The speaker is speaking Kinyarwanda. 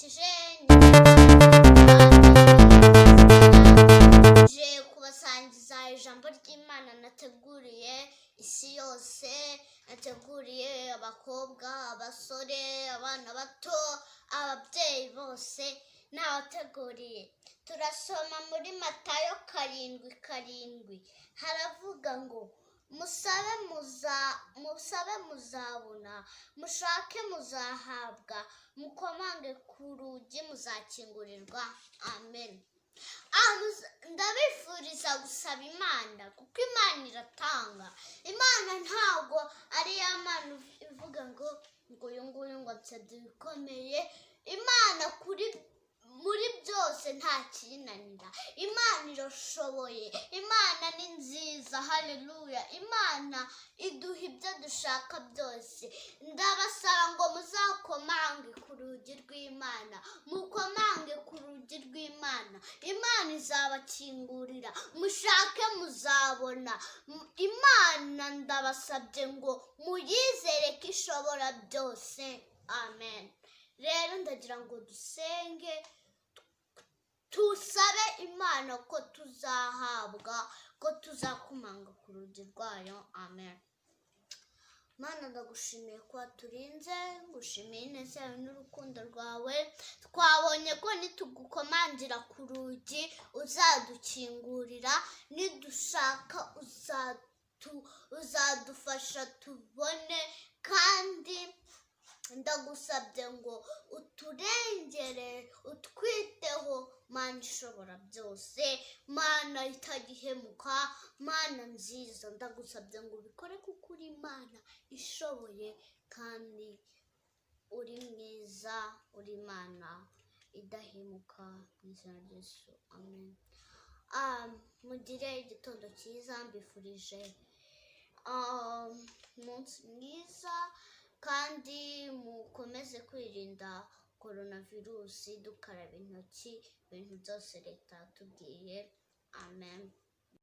Ndabaramukije, nje kubasangiza ijambo ry'Imana nateguriye isi yose, nateguriye abakobwa, abasore, abana bato, ababyeyi bose nabateguriye. Turasoma muri Matayo 7:7, haravuga ngo: "Musabe musabe muzabona, mushake muzahabwa, mukomange ku rugi muzakingurirwa." Amen. Ndabifuriza gusaba Imana kuko Imana iratanga. Imana ntabwo ari ya Mana ivuga ngo uyu nguyu ngo ansabye ibikomeye. Imana kuri muri byose nta kiyinanira. Imana irashoboye, Imana ni nziza, haleluya. Imana iduha ibyo dushaka byose. Ndabasaba ngo muzakomange ku rugi rw'Imana, mukomange ku rugi rw'Imana, Imana izabakingurira. Mushake muzabona. Imana ndabasabye ngo muyizere ko ishobora byose. Amen. Rero ndagira ngo dusenge, tusabe Imana ko tuzahabwa, ko tuzakomanga ku rugi rwayo. Amen. Mana, ndagushimiye ko waturinze, ngushimiye ineza yawe n'urukundo rwawe. Twabonye ko nitugukomangira ku rugi uzadukingurira, nidushaka uzadufasha tubone. Kandi ndagusabye ngo uturengere, utwiteho, Mana ishobora byose, Mana itagihemuka, Mana nziza. Ndagusabye ngo ubikore kuko uri Imana ishoboye kandi uri mwiza, uri Imana idahemuka. Mu izina rya Yesu, amen. Mugire igitondo cyiza, mbifurije umunsi mwiza kandi mukomeze kwirinda coronavirus, dukaraba intoki, ibintu byose leta yatubwiye. Amen.